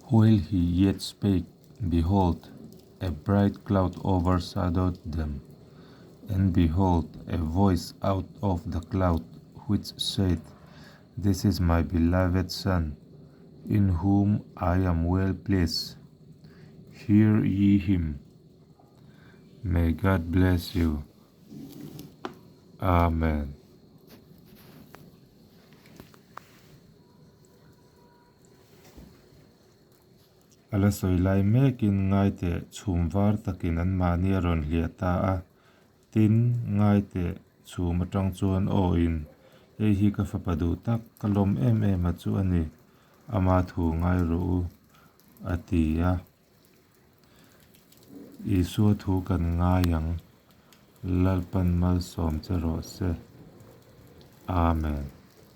While he yet spake, behold, a bright cloud overshadowed them, and behold, a voice out of the cloud which said, This is my beloved Son, in whom I am well pleased. Hear ye him. May God bless you. Amen. A la sawi lai mekin ngaiteh chhum var takin anmahni a rawn hliah ta a, tin, ngaiteh chhum atang chuan aw in, Hei hi ka fapa duh tak, ka lawm em em a chu a ni, ama thu ngai rawh u, a ti a. Isua thu kan ngai ang, Lalpan malsawm che rawh se. Amen.